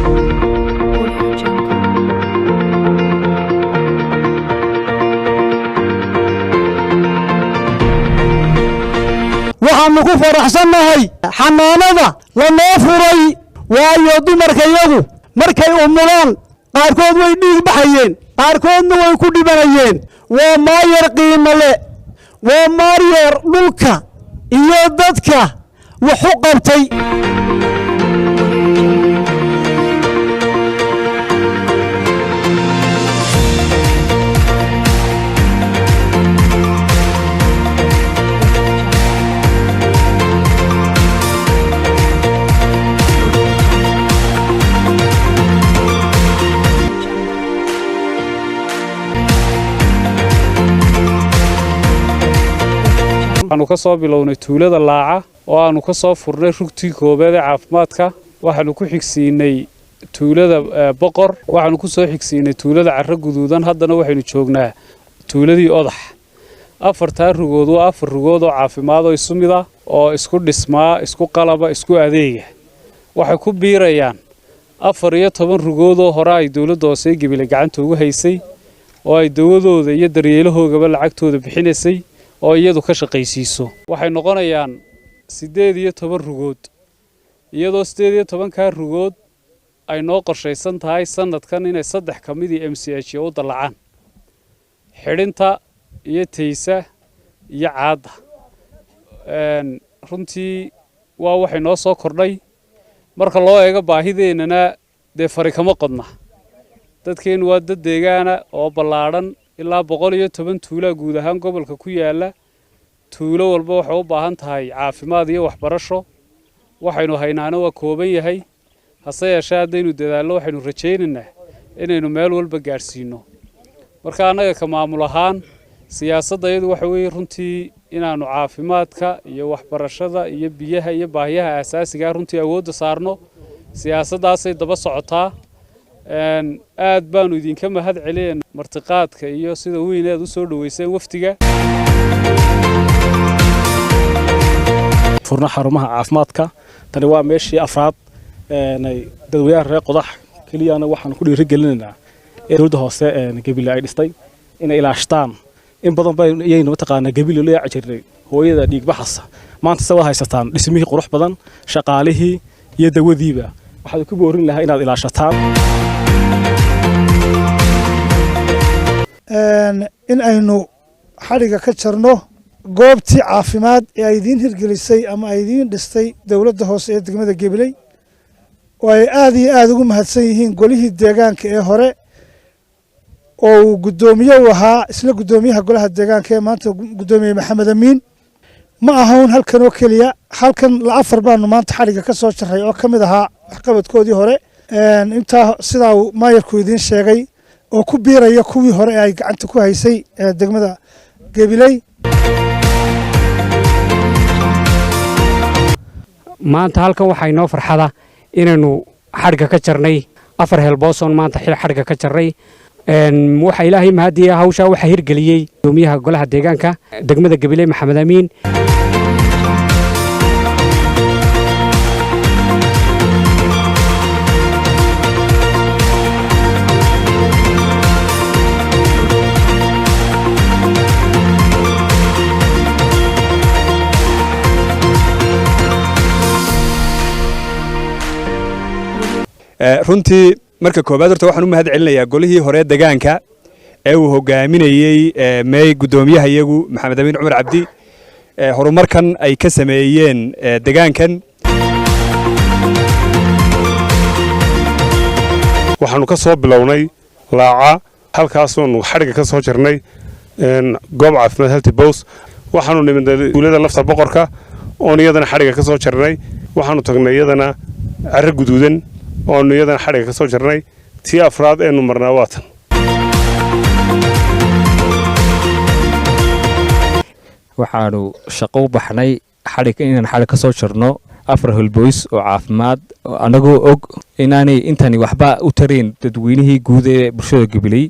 Audio Jungle. Waxaannu ku faraxsannahay xanaanada lanoo furay, waayo dumarkayagu markay umulaan qaarkood way dhiig baxayeen, qaarkoodna way ku dhibanayeen. Waa maayar qiimo le, waa maayar dhulka iyo dadka wax u qabtay. Audio Jungle. Jungle. Waxaanu ka soo bilownay tuulada Laaca oo aanu ka soo furnay rugtii koobaad ee caafimaadka. Waxaanu ku xigsiinay tuulada Boqor, waxaanu ku soo xigsiinay tuulada Carro Guduudan, haddana waxaynu joognaa tuuladii Odax. Afartaa rugood waa afar rugood oo caafimaad oo isu mid ah oo isku dhismaa, isku qalaba, isku adeega. Waxay ku biirayaan 14 rugood oo hore ay dowladda hoose ee Gebile gacanta ugu haysay, oo ay dawadooda iyo daryeelahoogaba lacagtooda bixinaysay oo iyadu ka shaqaysiiso. Waxay noqonayaan 18 rugood, iyadoo 18-kaa rugood ay noo qorshaysan tahay sanadkan inay saddex ka midii MCH u dallacaan: Xidhinta iyo Taysa iyo Caadda. Runtii waa waxay noo soo kordhay. Marka loo eego baahideennana, dee fari kama qodna. Dadkeennu waa dad deegaana oo ballaadhan, ilaa 110 tuulaa guud ahaan gobolka ku yaalla. Tuulo walba waxay u baahan tahay caafimaad iyo waxbarasho. Waxaynu haynaana waa kooban yahay, hase yeeshee haddaynu dadaallo, waxaynu rajaynaynaa inaynu meel walba gaadhsiino. Marka annaga ka maamul ahaan, siyaasadda iyadu waxa weeye runtii inaannu caafimaadka iyo waxbarashada iyo biyaha iyo baahiyaha aasaasigaa runtii awoodda saarno. Siyaasaddaasay daba socotaa. Aad baanu idinka mahad celinaynaa martiqaadka iyo sida weyn aad u soo dhoweyseen wafdiga. Furno xarumaha caafimaadka. Tani waa meeshii afraad. Dadweynaha reer Qodax keliyana waxaan ku dhiirigelinaynaa in dowladda hoose Gebile ay dhistay inay ilaashtaan. In badan bay iyaynu mataqaanaa Gebile loo yaaci jirnay hooyada dhiigbaxasa. Maanta se waad haysataan dhismihii qurux badan, shaqaalihii iyo dawadiiba. Waxaad ku boorin lahaa inaad ilaashataan. In aynu xadhiga ka jarno goobtii caafimaad ee ay idiin hirgelisay ama ay idiin dhistay dowladda hoose ee degmada Gabiley, oo ay aad iyo aada ugu mahadsan yihiin golihii deegaanka ee hore, oo uu guddoomiye u ahaa isla guddoomiyaha golaha deegaanka ee maanta, guddoomiye Maxamed Amiin. Ma ahaun halkan oo keliya, halkan la afar baanu maanta xadhiga ka soo jarray oo ka mid ahaa waxqabadkoodii hore. Intaa sidaa uu maayarku idiin sheegay oo ku biiraya kuwii hore ee ay gacanta ku haysay ee degmada Gabiley. Maanta halkan waxaa inoo farxada inaynu xadhigga ka jarnay afar health post-oon maanta xadhigga ka jarnay. Waxaa Ilaahay mahadiya, hawshaa waxaa hirgeliyey gudoomiyaha golaha deegaanka degmada Gabiley, Maxamed Amiin. Runtii marka koowaad horta waxaan u mahad celinayaa golihii hore degaanka ee uu hogaaminayey meey guddoomiyaha iyagu Maxamed Amiin Cumar Cabdi, horumarkan ay ka sameeyeen degaankan. Waxaannu ka soo bilownay Laaca, halkaasoonu xadhigga ka soo jarnay goob caafimaad, health post. Waxaanu nimidnay tuulada Lafta Boqorka oon iyadana xadhigga ka soo jarnay. Waxaanu tagnay iyadana Carro Guduudan oonu iyadana xadhigga ka soo jarnay. Tii afraad eenu marnaa waa tan. Waxaanu shaqo u baxnay xadhig inaan xadhig ka soo jarno afar health post oo caafimaad, annagoo og inaanay intani waxba u tarayn dadweynihii guud ee bulshada Gabiley.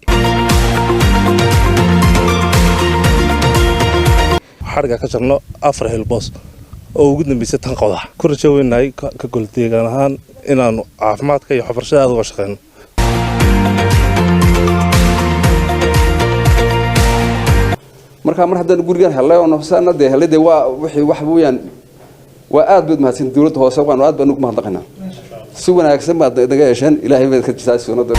Xadhigga ka jarno 4 health post oo ugu dambeysay tan Qodax. Ku rajo weynahay ka gol deegaan ahaan inaanu caafimaadka iyo waxbarashada aad uga shaqeyno. Marka mar haddaan gurigan helay oo nafsaana dee helay, dee waa wixii wax weeyaan. Waa aad baad mahadsan dowladda hoose, waanu aad baan ugu mahadnaqaynaa. Si wanaagsan baad naga yeesheen, Ilaahay baad ka jisaa sunnada.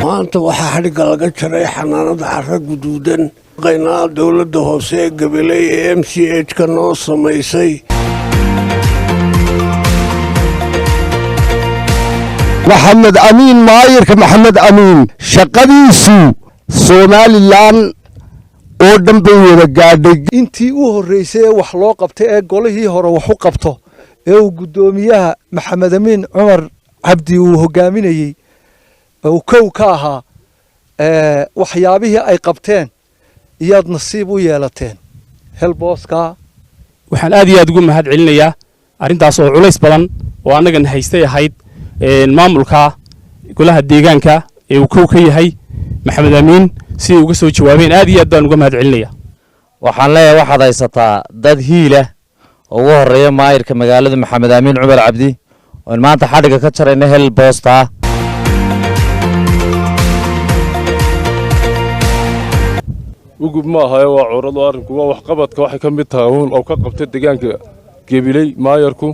Maanta waxaa xadhigga laga jaray xanaanada Carro Guduudan. Qaynaa dowladda hoose ee Gabiley ee MCH-ka noo samaysay. Maxamed Amiin, maayirka Maxamed Amiin, shaqadiisu Somalilan oo dhan bay wada gaadhay. Intii u horreysay ee wax loo qabtay ee golihii hore wax u qabto ee uu guddoomiyaha Maxamed Amiin Cumar Cabdi uu hogaaminayey, uu kow ka ahaa, waxyaabihii ay qabteen iyaad nasiib u yeelateen health post-ka. Waxaan aad iyo aad ugu mahad celinayaa arrintaas oo culays badan oo annagan haystay ahayd maamulka golaha deegaanka ee uu kow ka yahay Maxamed Amiin, siday uga soo jawaabeen aad iyo aad baan uga mahad celinaya. Waxaan leeyahay, waxaad haysataa dad hiila oo ugu horreeya maayirka magaalada Maxamed Amiin Cumar Cabdi, oon maanta xadhigga ka jarayna health post-a. Ugub ma ahaye, waa curado. Arrinku waa waxqabadka, waxay ka mid tahay uun oo ka qabtay deegaanka Gebiley maayarku.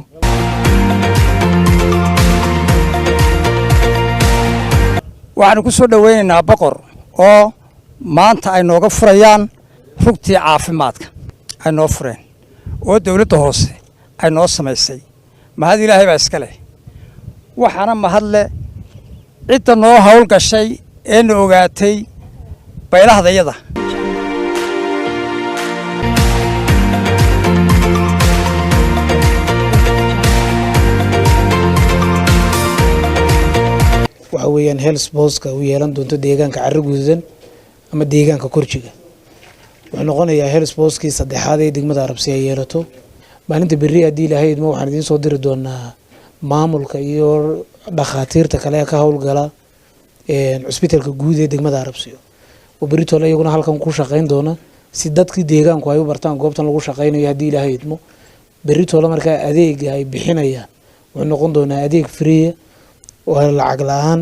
Waxaanu ku soo dhowaynaynaa Boqor oo maanta ay nooga furayaan rugtii caafimaadka ay noo fureen oo dawladda hoose ay noo samaysay. Mahad Ilaahay baa iska leh, waxaana mahad leh cidda noo hawl gashay ee na ogaatay baylahdayada. Waxa weeyaan health post-ka u yeelan doonto deegaanka Carro Guduudan ama deegaanka Korjiga. Wuxuu noqonayaa health post-kii saddexaad ee degmada Arabsi ay yeelato. Maalinta berri, haddii Ilaahay idmo, waxaan idiin soo diri doonaa maamulka iyo dhakhaatiirta kale ee ka howlgala cusbitaalka guud ee degmada Arabsiyo oo berritole iyaguna halkan ku shaqeyn doona, si dadkii deegaanku ay u bartaan goobtan lagu shaqeynayo, haddii Ilaahay idmo. Berritole markaa adeega ay bixinayaan wuxuu noqon doonaa adeeg free oo lacag la-aan.